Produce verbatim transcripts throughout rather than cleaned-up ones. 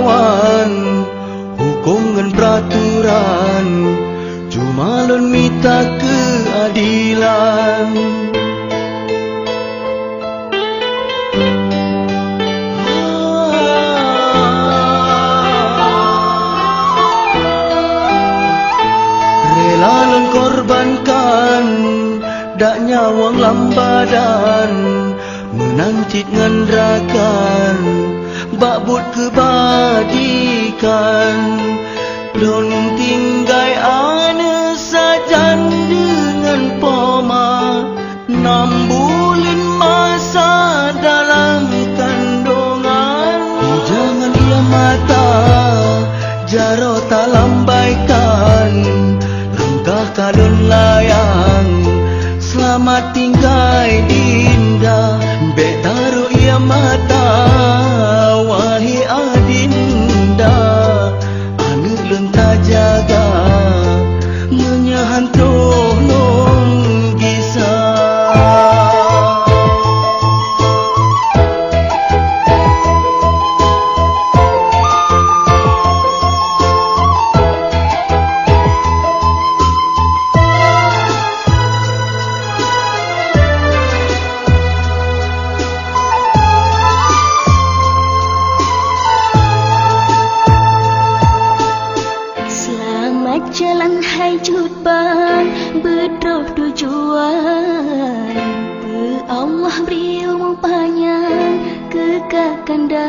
Wan, hukôm ngon peuraturan, cuma lôn mita keuadilan. Rela lôn korbankan dak nyawöng lam badan, meunan cit ngon rakan bak buet keubajikan. Lôn tinggai aneuk sajan deungon poma, nam buleuen masa dalam kandongan. Jangan ia mata jaroe talambaikan, langkah ka lôn layang, seulamat tinggai dinda. Bék tarok ia mata, wahé adinda, aneuk lôn tajaga, meunyoe han troh lôn gisa. Seulamat jalan hai jeuet ban beutroh tujuan. Keu Allah bri umu panyang keu kakanda.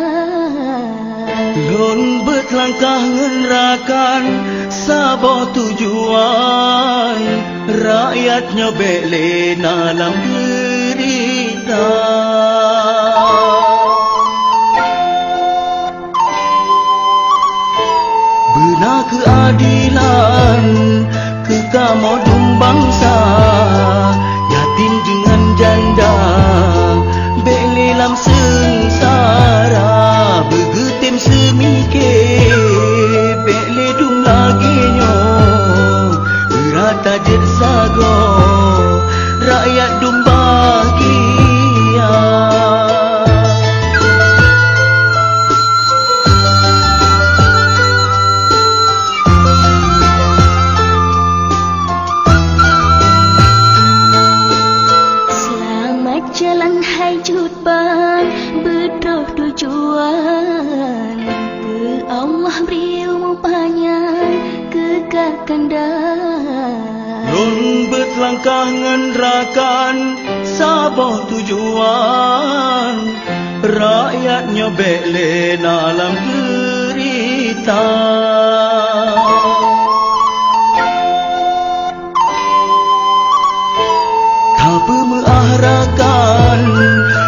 Lôn beuet langkah ngon rakan saboh tujuan, rakyat nyoe bék lé na lam deurita. Beuna keuadilan keu kamoe dum bansa, yatim deungon janda, bék lé lam seungsara. Beugeutem seumike, bék lé dum lagée nyoe, beurata jeuet sagoe, rakyat dum bahgia. Seulamat jalan hai jeuet ban beutroh tujuan. Keu Allah bri umu panyang keu kakanda. Lôn beuet langkah ngon rakan saboh tujuan, rakyat nyoe bék lé na lam deurita.